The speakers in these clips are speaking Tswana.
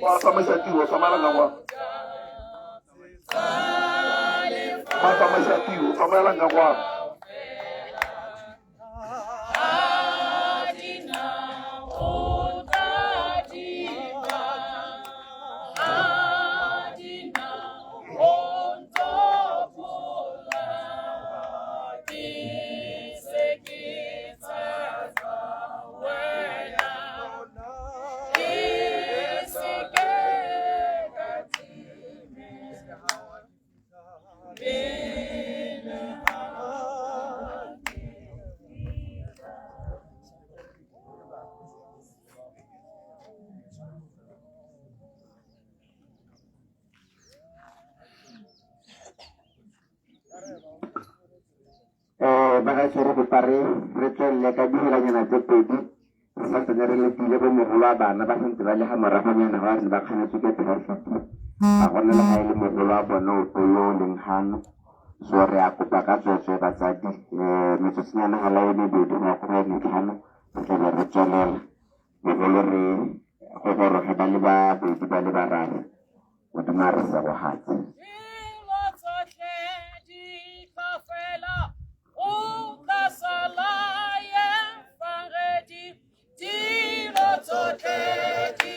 Ba tsamaisa tiro, tsamaela ka kwa. Ba tsamaisa tiro, tsamaelang ka kwa. Bagaetsho, re kopa re tswelele ka dihelanyana tse pedi re sa tsene re letile bo mogolo wa bana ba santse ba le ga moragonyana ba re ba kganetswe ke traffic. Ga gona le ga e le mogolo wa bone ope yo o leng gano, so re a kopa ka tsweetswe batsadi, metsotsonyana ga la e mebedi go ya ko go ya metlhano re tlabe re tswelela. Bogolo re go goroge ba le babedi ba le bararo. Modimo a re segogatse. Dilo tsotlhe di tla fela, o tla sala efangedi. Dilo tsotlhe di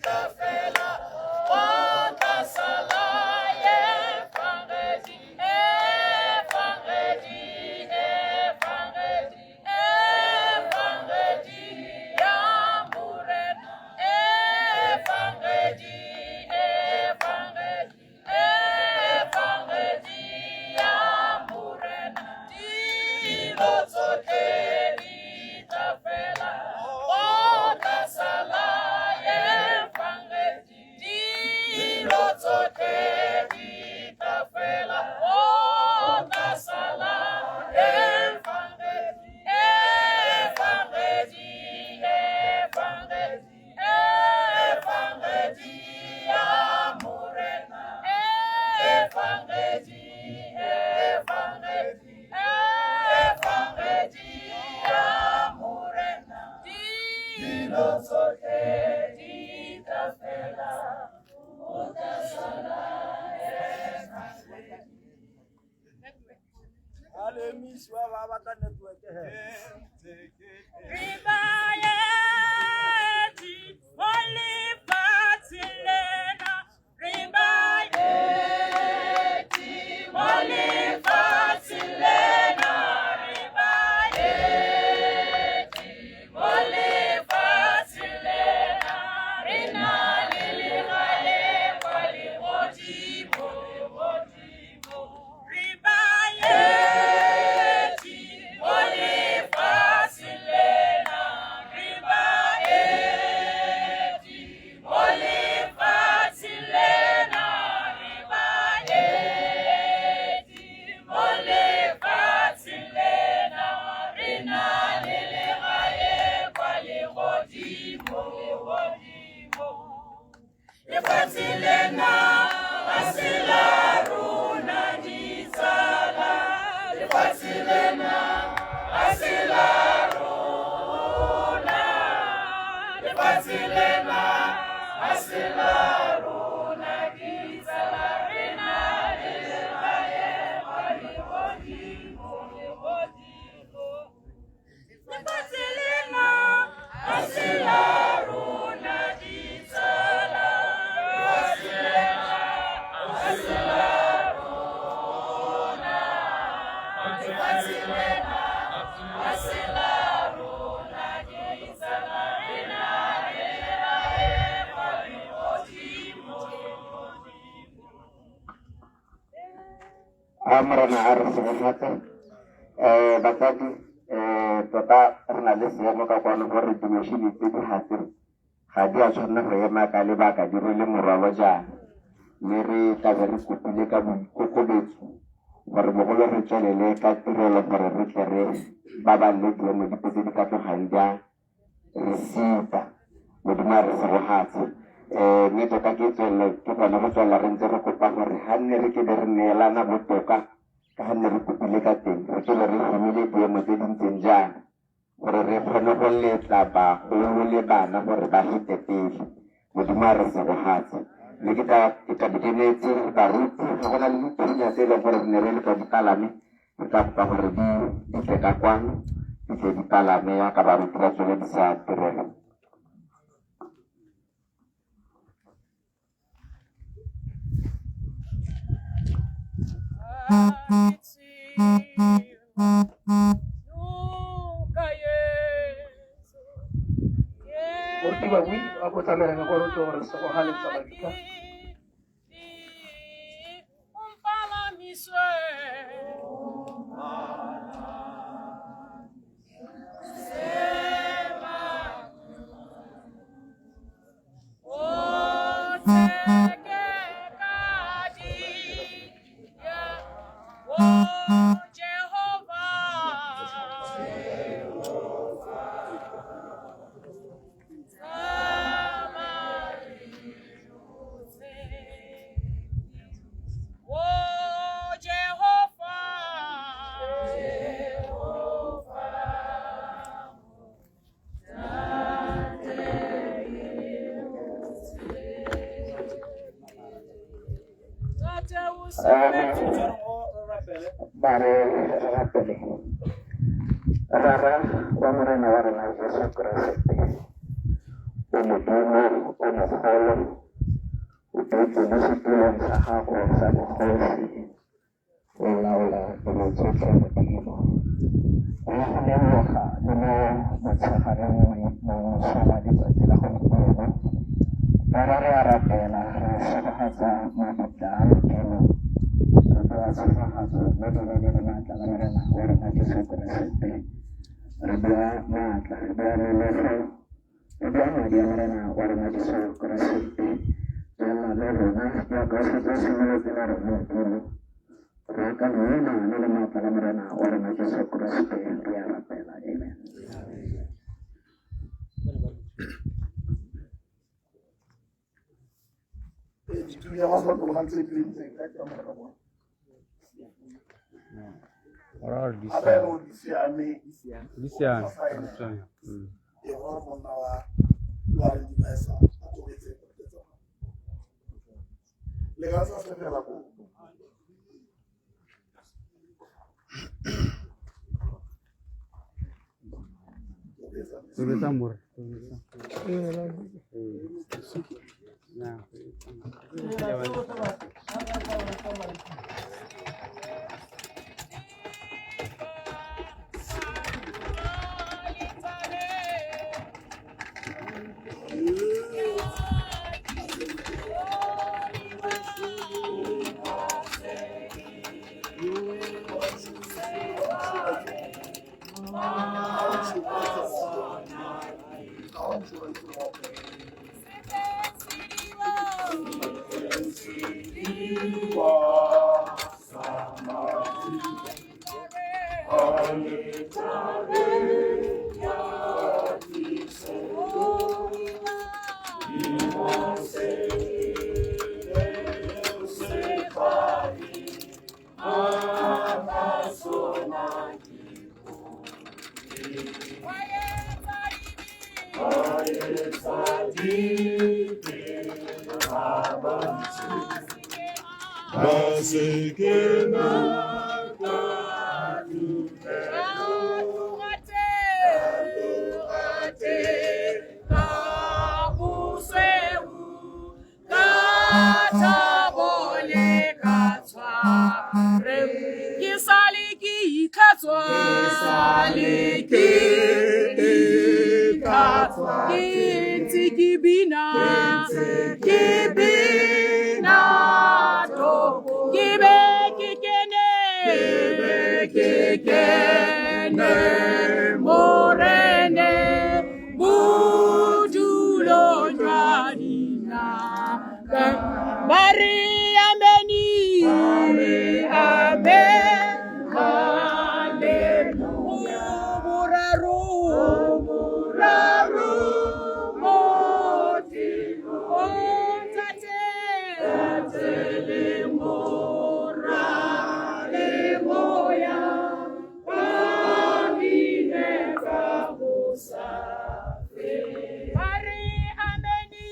tla fela, o tla sala efangedi. Efangedi, efangedi, efangedi ya Morena. Efangedi, efangedi, efangedi ya Morena. Dilo tsotlhe di tla fela, o tla sala efangedi. Dilo tsotlhe di tla fela, o tla sala efangedi. Efangedi, efangedi, efangedi ya Morena. Efangedi, efangedi, efangedi ya Morena. Dilo tsotlhe di tla fela, o tla sala efangedi. Re baeti mo lefatsheng lena, re baeti mo lefatsheng lena, re baeti mo lefatsheng lena, re na le legae kwa legodimo, legodimo. Re baeti mo lefatsheng lena, re baeti mo lefatsheng lena, re baeti mo lefatsheng lena, re na le legae kwa legodimo, legodimo. Lefatshe lena ga se la rona ditsala, lefatshe lena ga se la rona, lefatshe lena ga se la rona ditsala, re na le legae kwa legodimo, legodimo. Lefatshe lena ga se la rona ditsala, lefatshe lena ga se la rona, lefatshe lena ga se la rona ditsala, re na le legae kwa legodimo, legodimo. A Morena a re segofatse. Batsadi, tota re na le seemo ka kwano gore dimešhini tse di gatse ga di a tshwanela go ema ka lebaka di rwele morwalo jaana, mme re tlabe re kopile ka boikokobetso gore bogolo re tswelele ka tirelo gore re tle re babalele diemo dipe tse di ka tlogang di a re sita. Modimo a re segogatse. Mme tota ke tswelele ke gone go tswelela re ntse re kopa gore ga nne re ke be re neelana botoka ka ga nne re kopile ka teng, re tswele re tlhomile diemo tse di ntseng jaana gore re kgone go letla bagolo le bana gore ba fete pele. Modimo a re segogatse. Mme ke tla ke tla be ke neetse baruti ga go na le dithunya tse e leng gore re ne re le ka di palame, re tla kopa gore di di tle ka kwano, di tle di palame yaka baruti ba tsweledisa tirelo. Moruti Babui a ko tsamela ka kwano tlo gore segogaletsa badika. Ba re rapele. Rara wa Morena wa rena Jesu Keresete, o Modimo o mogolo, o dutse mo setulong sa gago sa bogosi, o laola dilo tsotlhe Modimo. Re go leboga le mo motshegareng mo mosong wa letsatsi la gompieno. Rara re a rapela, re segogatsa mabitla a Modimo, re bua tshegogatso mo leineng le le maatla la Morena wa rona Jesu Keresete. Re bua maatla, re bua nonofo, re bua madi a Morena wa rona Jesu Keresete. Tswelela le rona jaaka o setse o simolotse le rona Modimo. Re ka leina le le maatla la Morena wa rona Jesu Keresete re a rapela. Amen. Dithunya ba sa tlologantse di ntseng ka tsamaya ka bona. Ora di A ba siame. di siame. Di siame. Di siame. E gore monna wa wa re dimesa a tobetse le ka sa sefela ko. Tobetsa more. Tobetsa. Na. Ke sale ke itlhatswa, ke ntse ke bina, ke bina thoko, ke be ke kene, ke kene morene bodulong jwa dinaka. Ba re ameni, amen, haleluya. Boraro, boraro, Modimo. O Ntate, Ntate le Mora le Moya, ba bine ka ho sa feleng. Ba re ameni,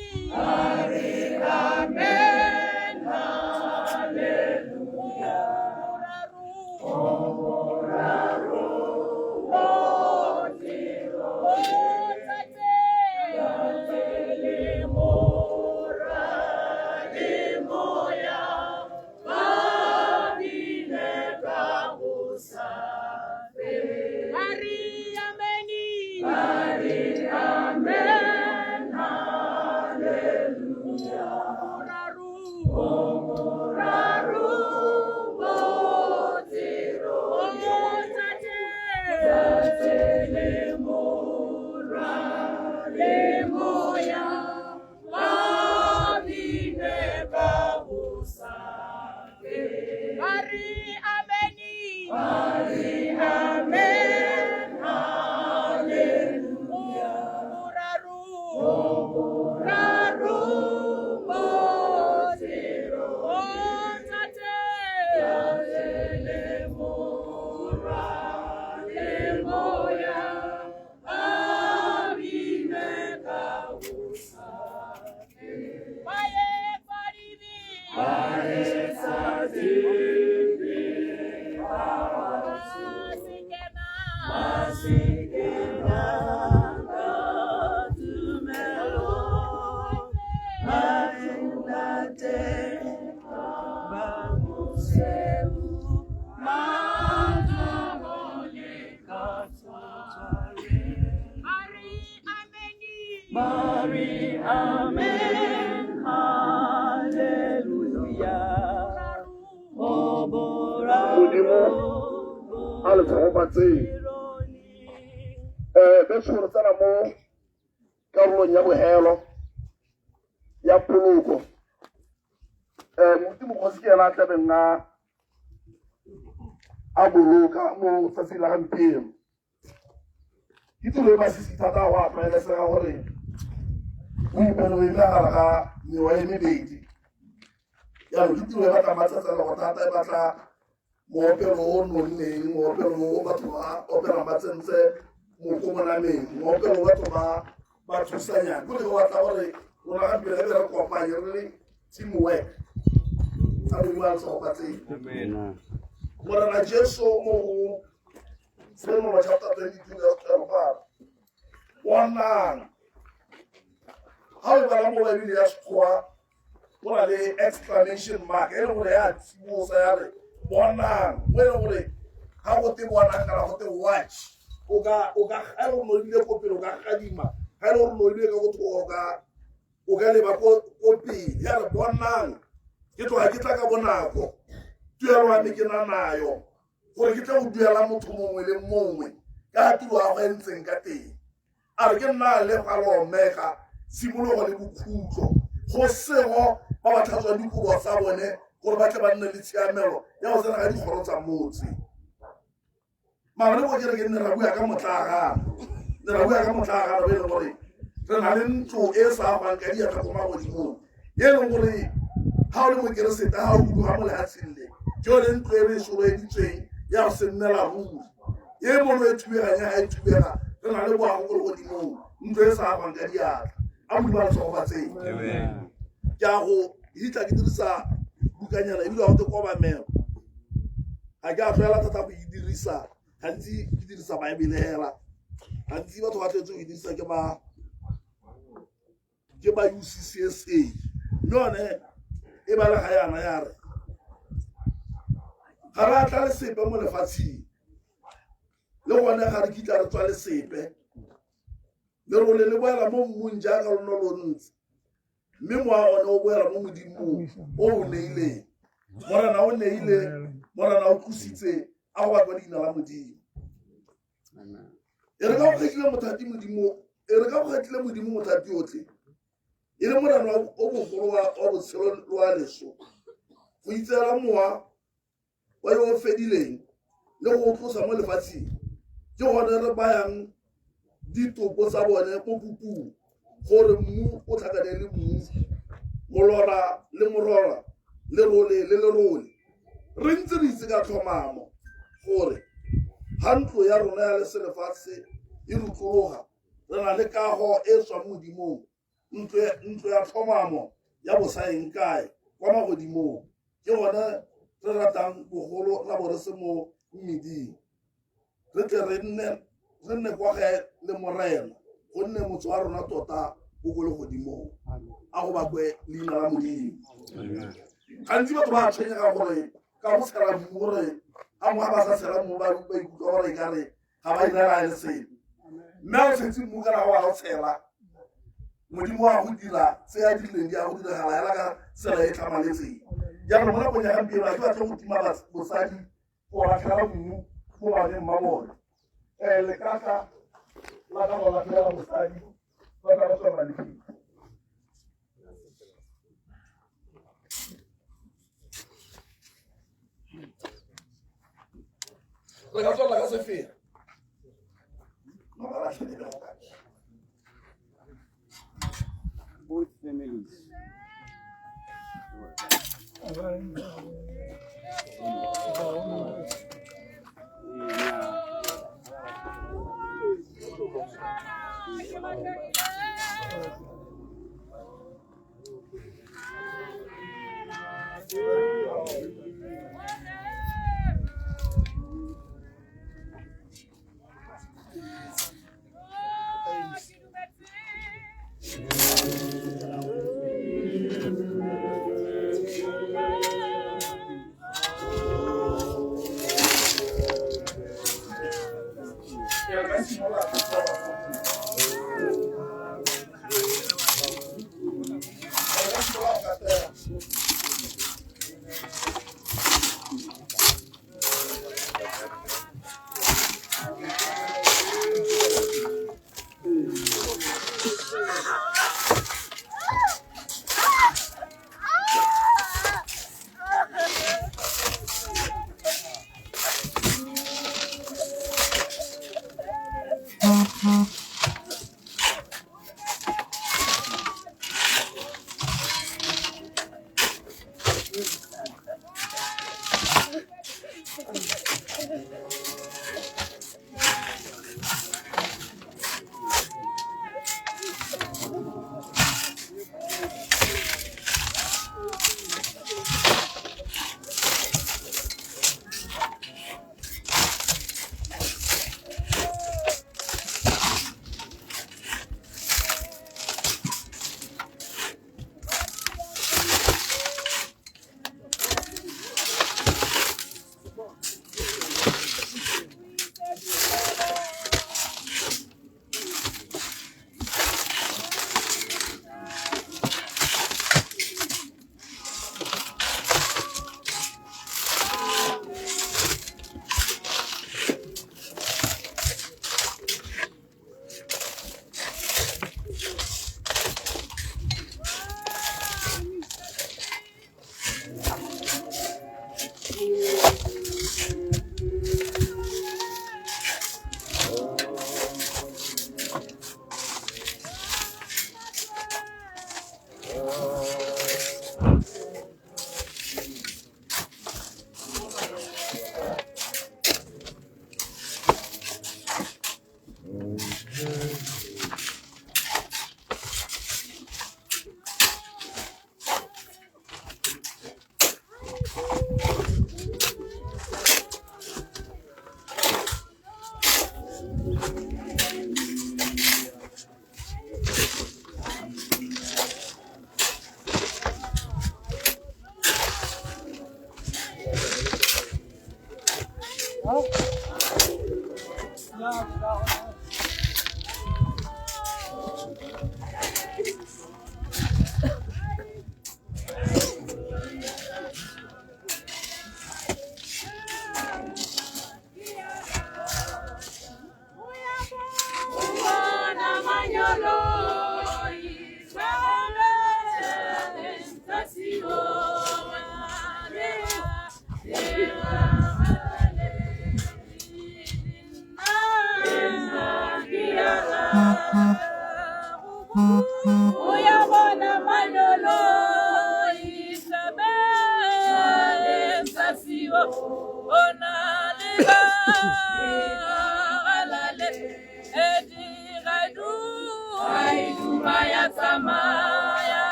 Modimo a le tshegofatseng. Betsho re tsena mo karolong ya bohelo ya poloko. Moruti Mokgosi ke ena a tlabeng a boloka mo tsatsing la gampieno. Ke tiro e masisi thata go a tlwaelesega gore o ipone o ile gare ga mewa e mebedi. Jaanong ke tiro e batla matsatselego thata, e batla moopelo o nonneng, moopelo o batho ba opelang ba tsentse moko mo nameng, moopelo o batho ba thusanyang. Kore go batla gore rona gampieno re be re kopanye re le team work. A Modimo a re tshegofatseng. Morena Jesu mo go Tshenolo chapter 22 verse 12 a re, bonang, ga o bala mo Baebele ya Sekgowa go na le exclamation mark e leng gore ya tsibosa ya re bonang, mo e leng gore ga go te bonang kana go te watch, o ka ga e le gore no ebile ko pele o ka gadima, ga e le gore no ebile ka go thoka o ka leba ko pele. Ya re bonang, ke tloga ke tla ka bonako, tuelo ya me ke na nayo gore ke tle go duela motho mongwe le mongwe ka tiro ya go e ntseng ka teng. A re ke nna Alefa le Omega, tshimologo le bokhutlo. Go sego ba ba tlhatswang dikobo tsa bone gore ba tle ba nne le tshiamelo ya go tsena ka dikgoro tsa motse. Maabane ko kerekeng ne ra bua ka motlaagana, ne ra bua ka motlaagana o e leng gore re na le ntlo e sa agwang ka diatla ko magodimong, e leng gore ga o le mokeresete ga o huduga mo lefatsheng le, ke yone ntlo e re e soloeditsweng ya go se nnela ruri. E mono e thubegang ya ga e thubega, re na le boago ko legodimong, ntlo e sa agwang ka diatla. A Modimo a re tshegofatseng. Ke a go hitla ke dirisa bukanyana ebile ga go te kobamelo. Ga ke a tlwaela thata go e dirisa, gantsi ke dirisa Baebele hela. Gantsi batho ba tlwaetse go e dirisa ke ba UCCSA, mme yone e balega yana ya re ga re a tla le sepe mo lefatsheng, le gone ga re kitla re tswa le sepe. Lerole le boela mo mmung jaaka lone lo ntse, mme mowa one o boela mo Modimong o o neileng. Morena o neile, Morena o tlositse, a go bakwa leina la Modimo. E re ka go kgetlile mothati Modimo, e re ka go kgetlile Modimo mothati otlhe, e le Morena o bogolo wa botshelo le wa leso, go itseela mowa wa yo o fedileng le go tlosa mo lefatsheng, ke gone re bayang ditopo tsa bone mo pupung, gore mmu o tlhakane le mmu, molora le morora, lerole le lerole. Re ntse re itse ka tlhomamo gore ga ntlo ya rona ya selefatshe e rutlologa, re na le kago e tswang Modimong, ntlo ya tlhomamo ya bosaeng kae kwa magodimong. Ke gone re ratang bogolo la bo re se mo mmeding, re tle re nne kwa gae le Morena, gonne motse wa rona tota o ko legodimong. A go bakwe leina la Modimo. Gantsi batho ba tshwenyega gore ka go tshela mmu, gore ga mongwe ba sa tshela mmu ba ikutlwa gore e kare ga ba inela le sepe, mme ga o tshetse mmu kana go a go tshela. Modimo wa go dira tse a dirileng di a go diragala hela ka tsela e tlhamaletseng. Jaanong mo nakong ya gampieno ga ke batle go tima bosadi go latlhela mmu mo baneng ba bone. Le ka tla la ka go latlhela mosadi ba tla ba tswelela le tiro. Re ka tswelela ka sefela. No ba latlhele ka go kae. Both families. Re ka simolola go Re ka simolola go katela.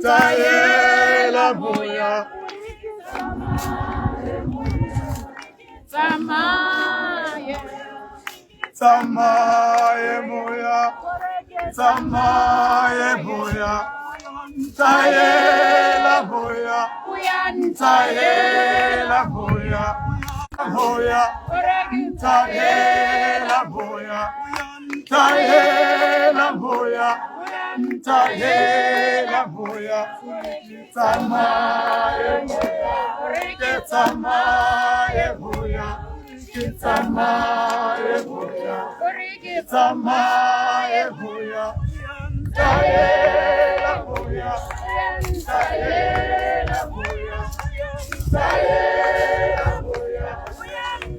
Taela moya, Tsamaye. Tsamaye moya, tsamaye moya, ntaela moya, ntaela moya, moya, ntaela moya, ntaela moya, ntaela moya, tsamaye moya, ke tsamaye moya, ke tsamaye moya, tsamaye moya, ntaela moya, ntaela moya, ntaela moya,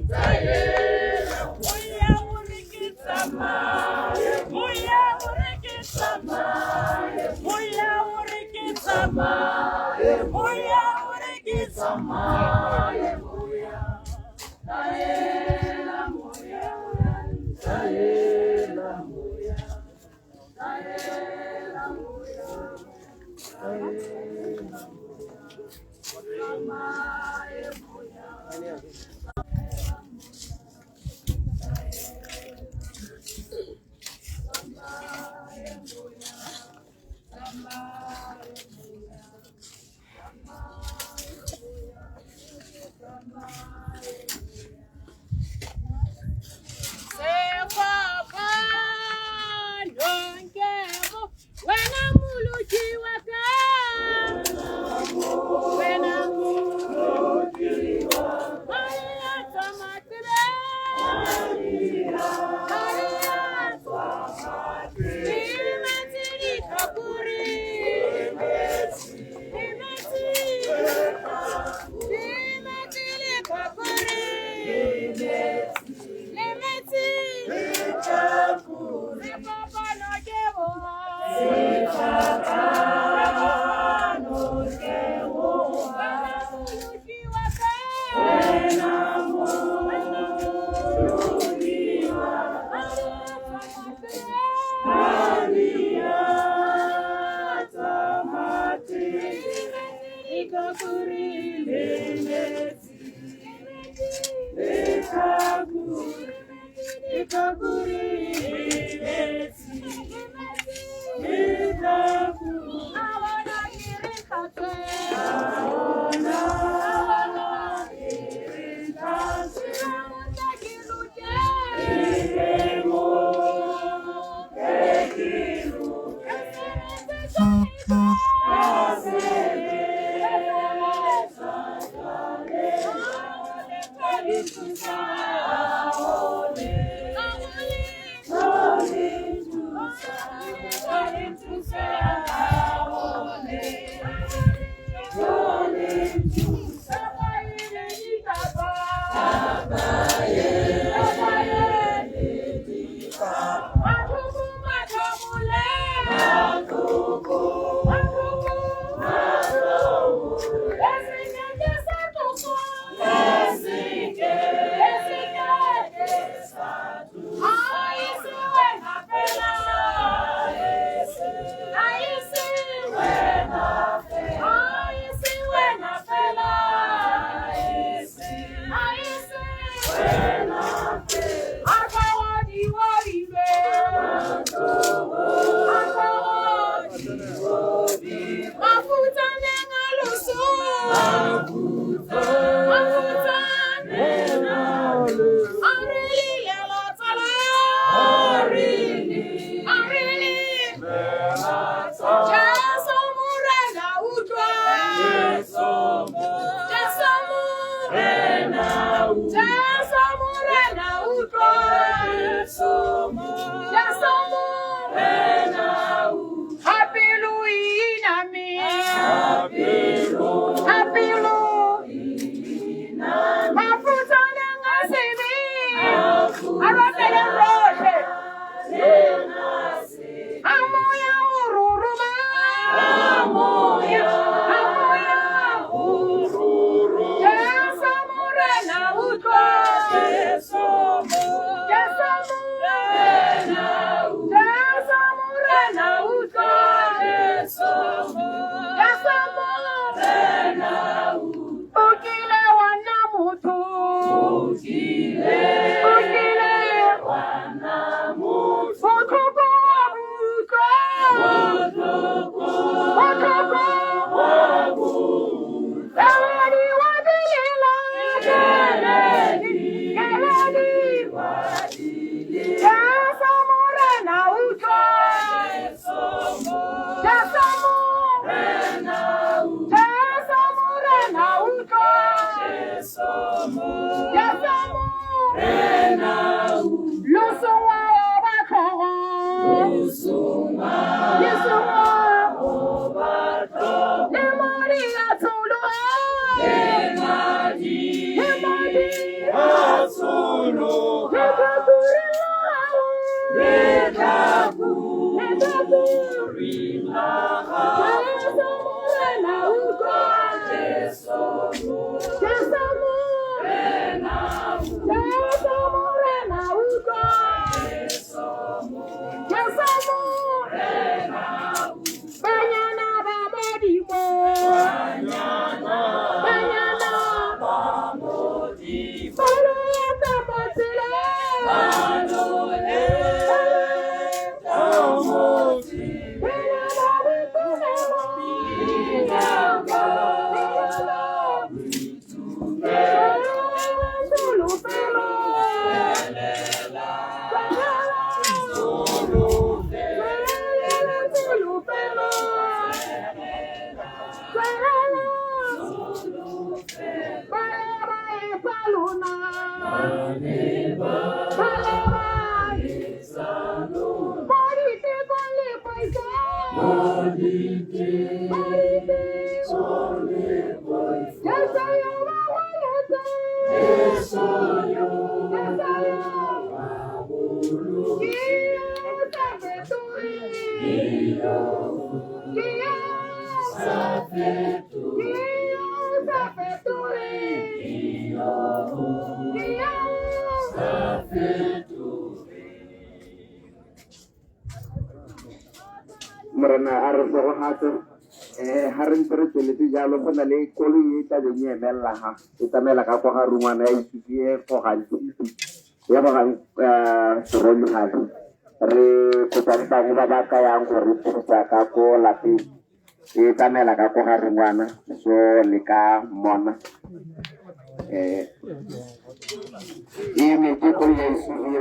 ntaela moya, o re ke tsamaye moya, o re ke tsamaye moya, o re ke tsamaye moya, o re ke tsamaye moya, ntaela moya, ntaela moya, ntaela moya, ntaela moya, tsamaye moya. Wena muluki wa ka, wena muluki wa ka, Maria Tamatere, Maria Tamatere, Imetiri Kakuri, Imetiri Kakuri, Imetiri Kakuri, Papa no kevo. Morena a re segogatse ga re ntse re tsweletse jalo go na le koloi e tla beng e emelela ga e tsamaela ka kwa ga rungwana ya isufi e gogang tshipi ya gogang seroli gape re kopa ba bangwe ba ba kayang go re thusa ka ko lapeng e tsamaela ka kwa ga rungwana so le ka mmona e emetse koloi ya isufi e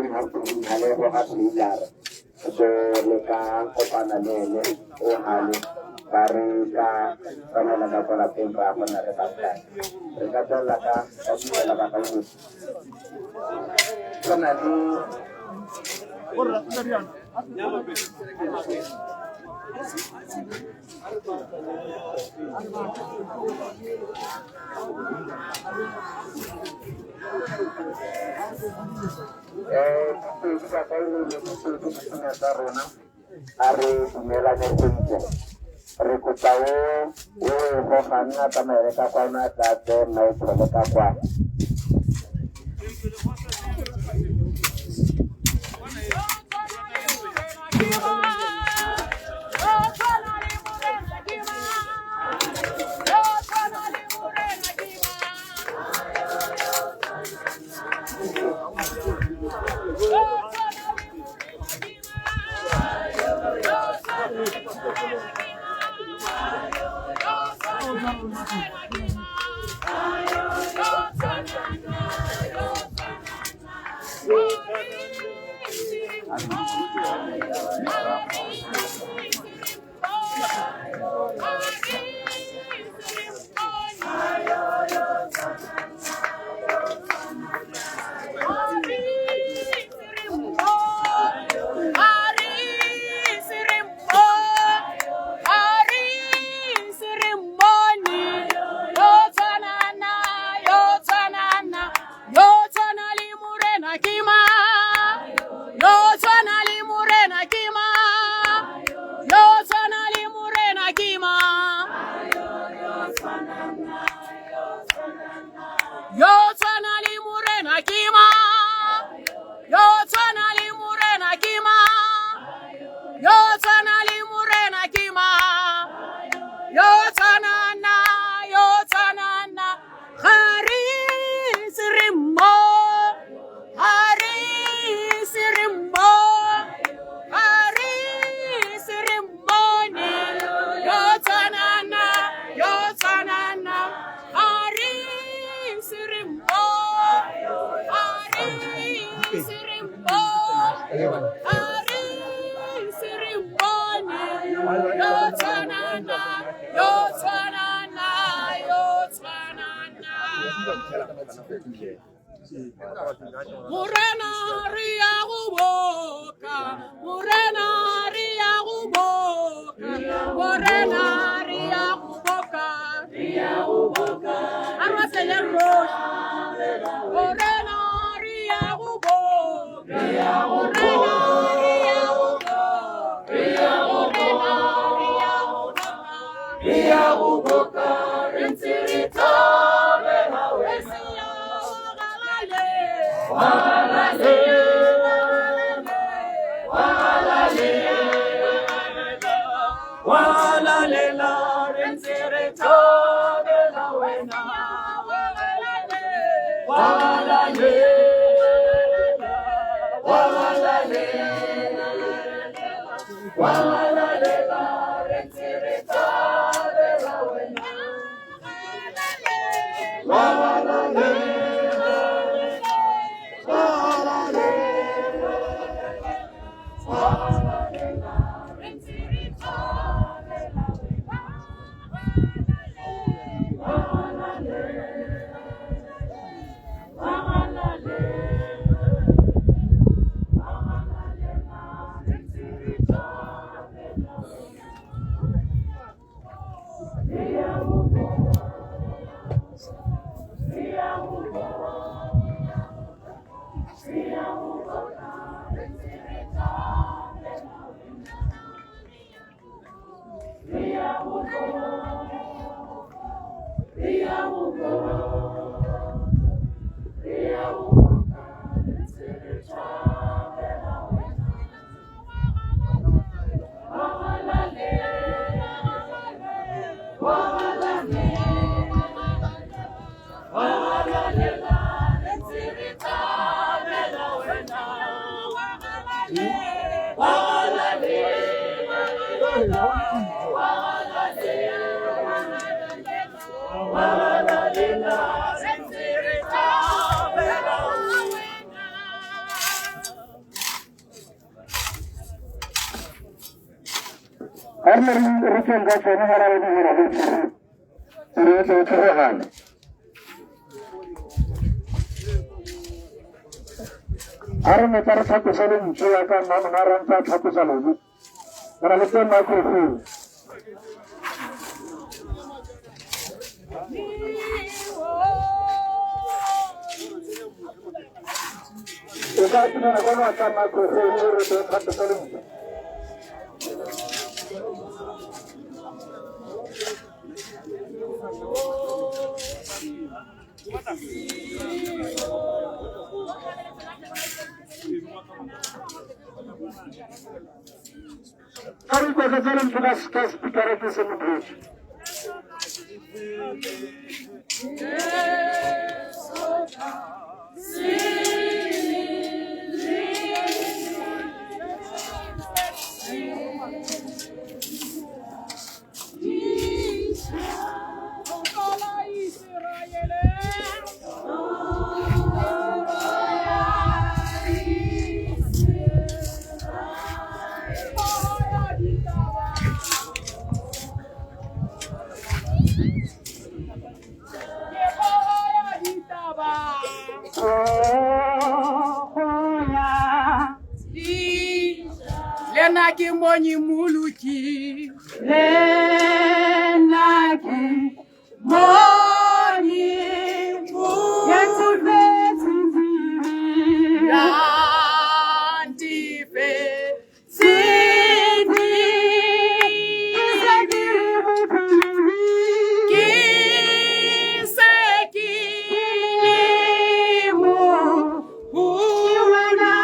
ga le goga trailer so le ka kopana le ene o gale ba re ka tsamaela ka kwa lapeng ba gona re bankane re ka tswelela ka dumela ba ka go na le tsa rona a re dumelane sentle re kopa o o gogang a tsamaele ka kwano a tla tseye maetsele ka kwano. Yo tshwana le Morena ke mang? Morena re ya go boka, Morena re ya go boka, Morena re ya go boka, re ya go boka. A re opele rotlhe. Morena re ya go boka, Morena re ya go boka, Morena re ya go boka, re ya go boka, re ntse re thabela wena. Walalela, re ntse re thabela wena. Walalela, walalela, walalela, re ntse re thabela wena. Walalela, walalela, walalela, re ntse re thabela wena. A re ne re tsweng ka tsone ga ra re dira re re tle tlhogane. A re ne tla re tlhakosa lentswe ya ka nna mona re ntse a tlhakosa lone. Re na le tse microphone. O ka atumela kwa wa tsa microphone re tle tlhakosa lentswe. A re ikwetletse lentswe ka speaker ke se motho. Lena ke monyi muluki, Lena ke monyi muluki, Rantife sidi, ke se ke mo wana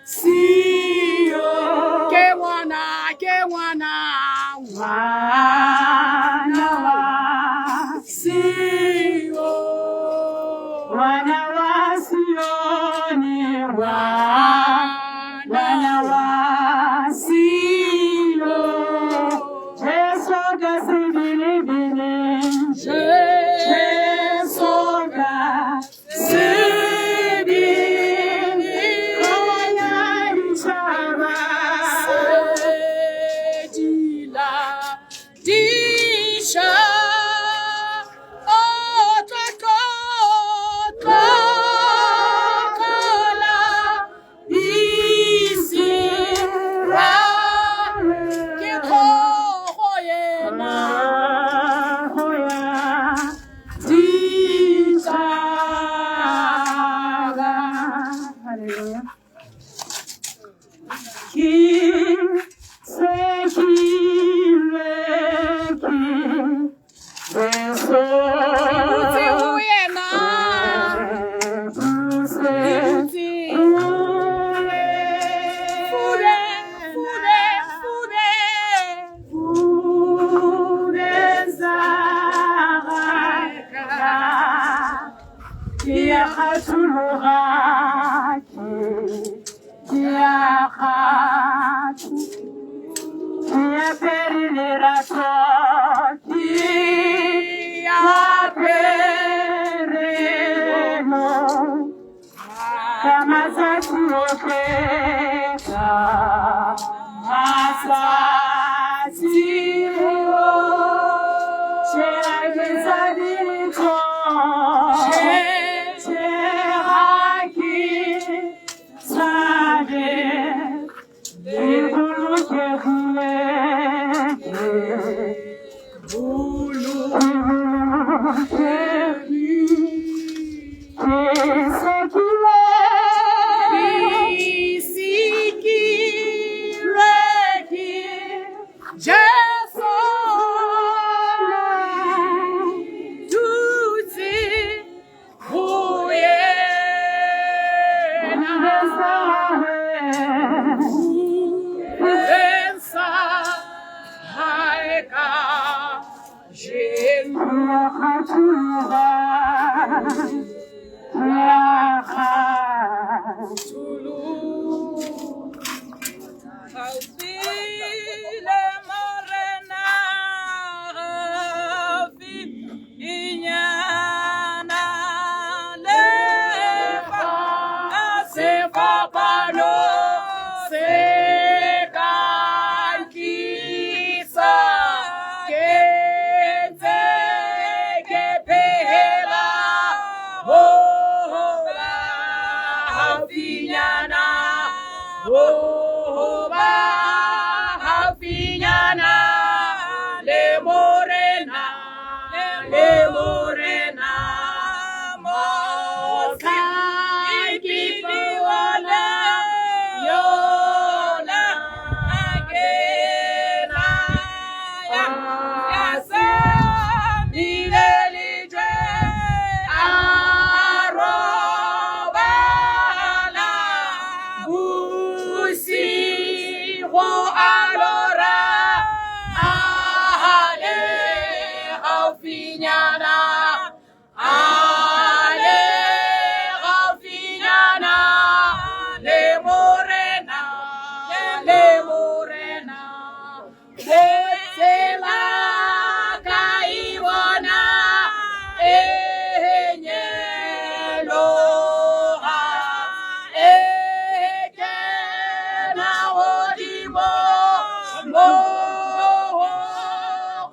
siyo, ke wana wana wa siyo, wana wa Sioni, wana wa Silo, Jesu ka sebelebele, Jesu ka sebelebele, ya ditjhaba. Sedila di kgathologa ke a kgatho ke apere lerato ke apere mo ka matsatsi otlhe ka matsatsi otlhe a ke sa ditho tše ga ke tshabe ke bolokegile ke bolokegile ke sekile Sikilwe ke Jesu dutse ho yena. Bensa hae kajeno. Gaufi le Morena, gaufi inyana le fa sefapano se ka nkisa ke ntse ke phela ho ba haufinyana ho ba haufinyana le Morena mohlang ke bona yona kena ya samile lejwe a robala bosigo a lora a le gaufinyana a le gaufinyana le Morena le tsela ka e bona e nyeloga e kena godimo mo go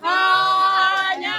kganya.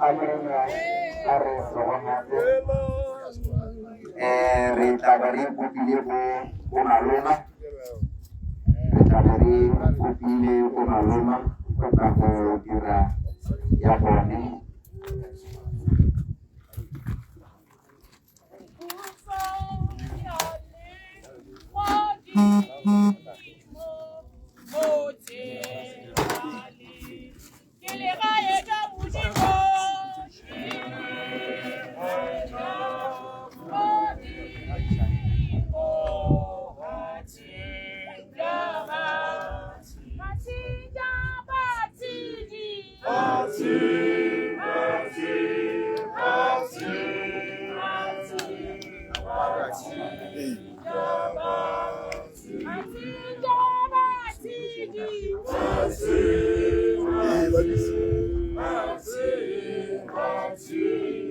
Amrena a re tsogagatse re tla be re kopile bo maloma, re tla be re kopile bo maloma go tla go dira ya bone.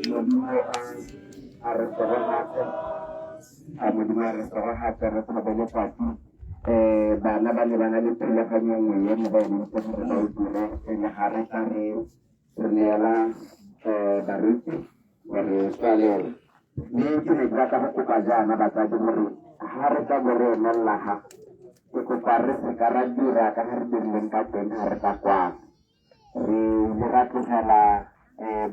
Modimo a re tsogagatse re tlhobe letsatsi. Bana ba ne ba na le thulaganyo nngwe e ne ba emetse gore ba e dire pele ga re tla re neela baruti gore tswalele. Mme ke ne ke batla go kopa jaana batsadi gore ga re tla bo re emelela ga, ke kopa re seka ra dira ka ga re dirileng ka teng ga re tla kwano. Re ile ra tlogela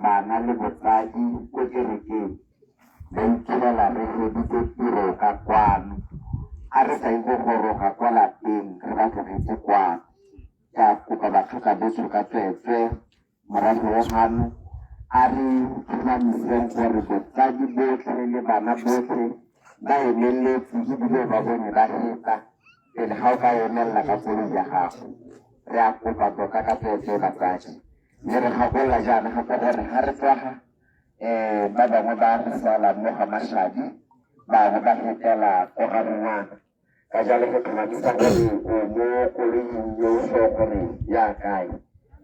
bana le botsadi ko kerekeng, ba itirela re feditse tiro ka kwano. A re sa itse goroga kwa lapeng re ba tlogetse kwano. Ke a kopa batho ka botso ka tsweetswe morago wa gano a re tlhomamiseng gore botsadi botlhe le bana botlhe ba emeletse ebile ba bone ba feta pele ga o ka emelela ka koloi ya gago. Re a kopa tota ka tsweetswe batsadi, mme re gakolola jaana gape gore ga re tswaga ba bangwe ba re sala mo ga Mashadi, bangwe ba fetela ko ga ngwana. Ka jalo go tlhomamisa gore o mo koloing yo o sure gore ya kae.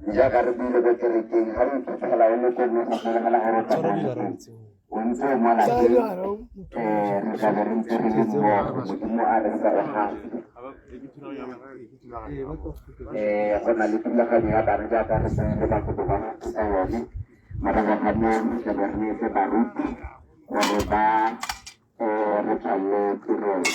Jaaka re buile ko kerekeng, ga o iphitlhela o le ko mme go sologela gore o tsamaya o ntse o mo lapeng, re tla be re ntse re le mmogo. Modimo a re tseregatse. Go na le thulaganyo ya bana jaaka re buile batho ba ba ka yone. Morago ga moo re tla be re neetse baruti gore ba re tswalele tirelo.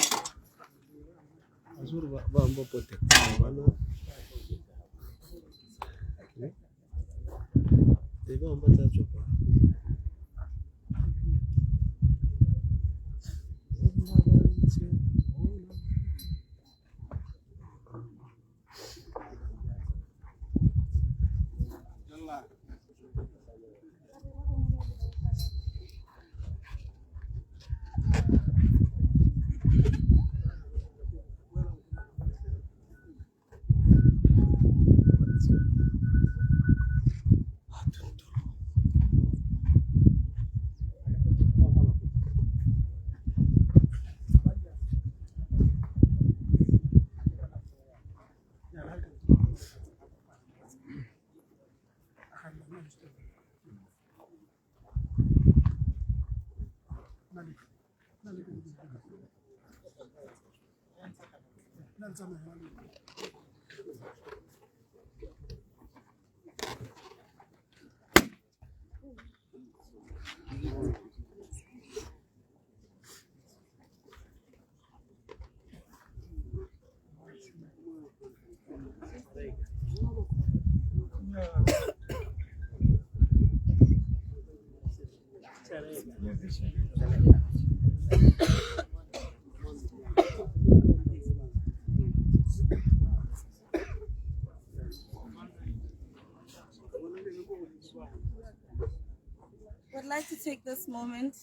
Would like to take this moment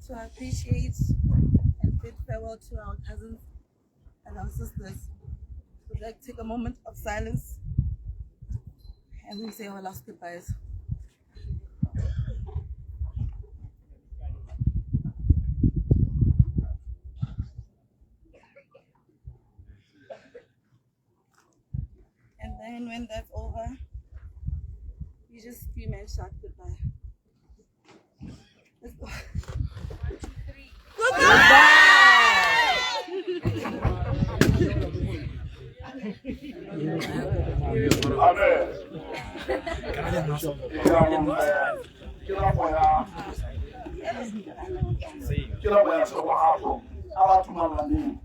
to appreciate and bid farewell to our cousins and our sisters. We'd like to take a moment of silence and then say our last goodbyes. And then when that's over, you just scream and shout goodbye. Let's go. 1, 2, 3. Goodbye! Jaanong ke nako ya ke nako ya tshegogatso a ba tumalaneng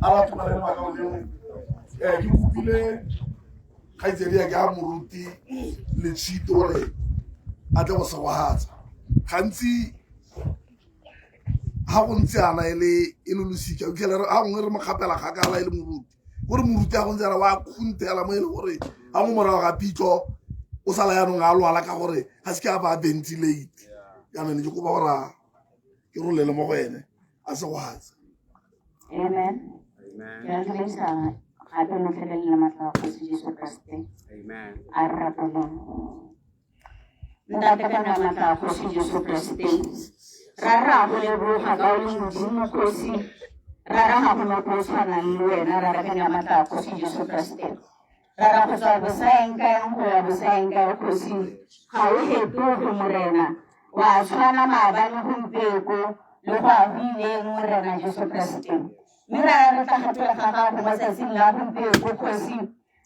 a ba tumaleng bakaulengwe. Ke kopile kgaitsedi ya ke a moruti Letšhito gore a tle go segogatsa. Gantsi ga go ntse ana e le e le losika o fitlhela ga gongwe re mo kgapela kgakala e le moruti, gore moruti a go ntse ana wa khuntela mo e le gore ga mo morago ga pitlo o sala yaanong a lwala ka gore ga se ke a ba ventilate. Jaanong ne ke kopa gore ke rolele mo go ene a segogatse. Amen. Ke a dumedisa gape mo tlhelele matla a Kgosi Jesu Kriste. A re rapeleng. Ntate ka na matla a Kgosi Jesu Kriste. Ra ra go leboga ka o le Modimo Kgosi. Ra ra ga go motho o tshwanang le wena, ra ra ka na matla a Kgosi Jesu Kriste. Ra ra go tswa bosaeng kaeng go ya bosaeng kae Kgosi. Ga o fetoge Morena. Wa tshwana maabane gompieko le go a go ileng Morena Jesu Kriste. Mme ra re tla gatela ga gago mo tsatsing la gompieko Kgosi.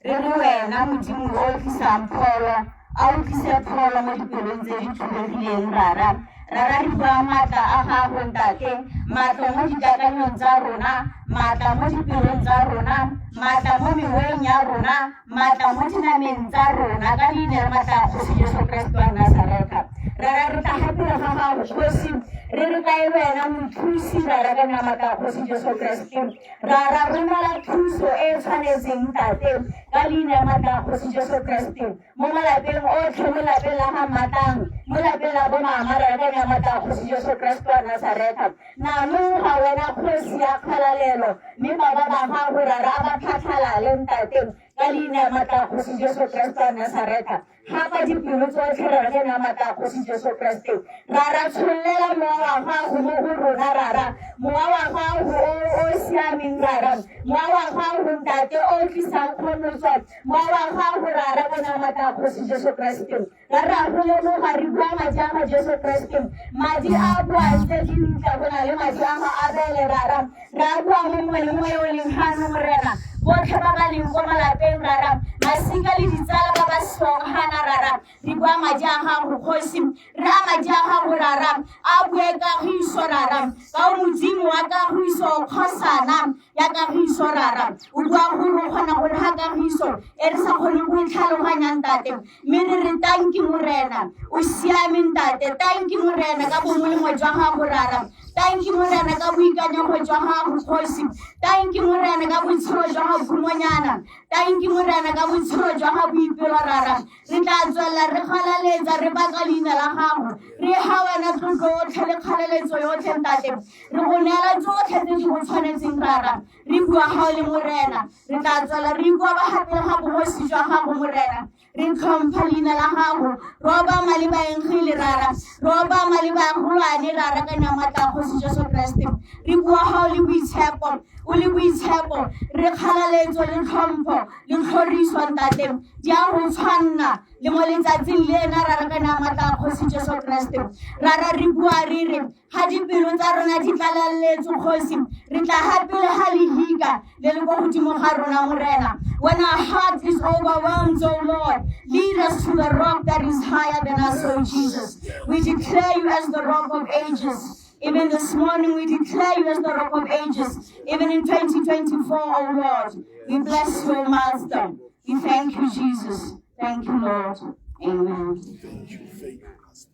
Re re wena Modimo o tlisang pholo, a o tlise pholo mo dipelong tse di thubegileng rara. Rara re bua maatla a gago ntate, maatla mo dikakanyong tsa rona, maatla mo dipelong tsa rona, maatla mo meweng ya rona, maatla mo dinameng tsa rona ka leina la maatla a Kgosi Jesu Kriste wa Nazaretha. Rara re tla gapela ga gago Kgosi, re re kae wena mothusi rara ka leina la maatla a Kgosi Jesu Kriste. Rara romela thuso e e tshwanetseng ntate ka leina la maatla a Kgosi Jesu Kriste. Mo malapeng otlhe, mo lapeng la ga Matang, mo lapeng la bomama rara ka leina la maatla a Kgosi Jesu Kriste wa Nazaretha. Nanoga wena Kgosi ya kgalalelo, mme baba ba gago rara a ba tlhatlhalale ntate ka leina la maatla a Kgosi Jesu Kriste wa Nazaretha. Gapa dipelo tsotlhe rara ka leina la maatla a Kgosi Jesu Kriste. Rara tshollela mowa wa gago mo go rona rara, mowa wa gago o o siameng rara, mowa wa gago ntate o tlisang kgomotso, mowa wa gago rara ka leina la maatla a Kgosi Jesu Kriste. Rara go lemoga re bua madi a ga Jesu Kriste, madi a buang tse dintle go na le madi a ga Abele rara. Re a bua mo mongwe le mongwe yo o leng gano Morena, botlhe ba ba leng ko malapeng rara, masika le ditsala ba ba song gana rara, re bua madi a gago Kgosi, re a madi a gago rara, a bue kagiso rara, ka o Modimo wa kagiso, kgosana ya kagiso rara, o bua gore o kgona gore ga kagiso e re sa kgoneng go e tlhaloganya ntate, mme re re tanki Morena, o siame ntate, tanki Morena ka bomolemo jwa gago rara, tanki Morena ka boikanyego jwa gago Kgosi, tanki Morena ka botshelo jwa gago khumonyana, tanki Morena ka botshelo jwa gago boipelo rara. Re tla tswelela re galaletsa re baka leina la gago, re ga wena tlotlo yotlhe le kgalaletso yotlhe ntate, re go neela tsotlhe tse di go tshwanetseng rara, re bua ga o le Morena. Re tla tswelela re ikoba gape ga bogosi jwa gago Morena, re tlhompha leina la gago, re obama le baengele rara, re obama le bagolwane rara ka leina maatla a Kgosi Jesu Kriste. Re bua ga o le boitshepo, o le boitshepo, re kgalaletso le tlhompho le tlhoriso ntate di a go tshwanna le mo letsatsing lena rara ka leina maatla a Kgosi Jesu Kriste. Rara re bua re re ga dipelo tsa rona di tlaleletswe Kgosi, re tla ga pele ga lehika le le ko godimo ga rona Morena. When our heart is overwhelmed, O Lord, lead us to the rock that is higher than us, O Jesus. We declare you as the rock of ages. Even this morning, we declare you as the rock of ages. Even in 2024, O Lord, we bless you, O Master. We thank you, Jesus. Thank you, Lord. Amen. Thank you, thank you, Pastor.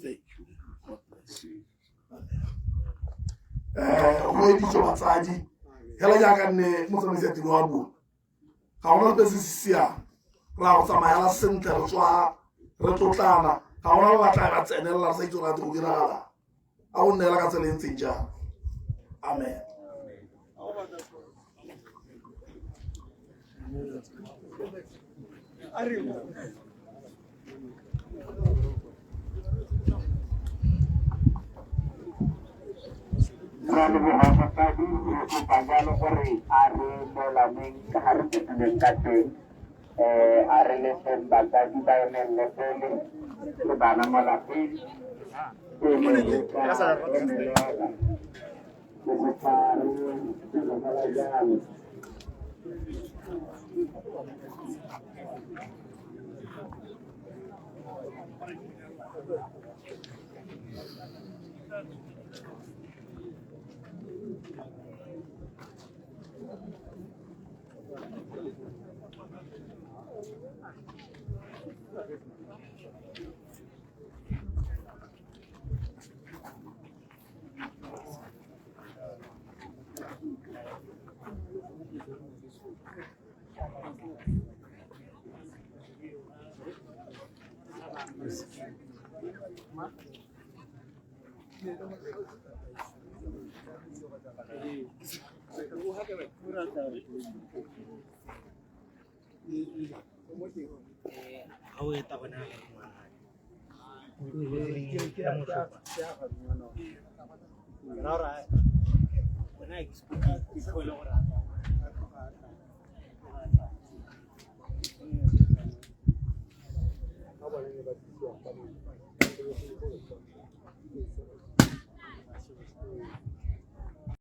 Thank you. God bless you. Go editse batsadi hela jaaka nne motsamaisi ya tiro wa bua, ga gona sepe se se siang, re a go tsamaya sentle, re tswa re tlotlana, ga gona ba batla ba tsenelela re sa itse gore a go diragala a go nneela ka tsela e ntseng jang. Amen. Re a leboga batsadi, re kopa jalo gore a re neelaneng ka ga re kopileng ka teng, a re lefeng batsadi ba emelele pele le bana mo lapeng pele re ka emelela. Ke kopa re diragala jalo. Ga o eta gona ngwana.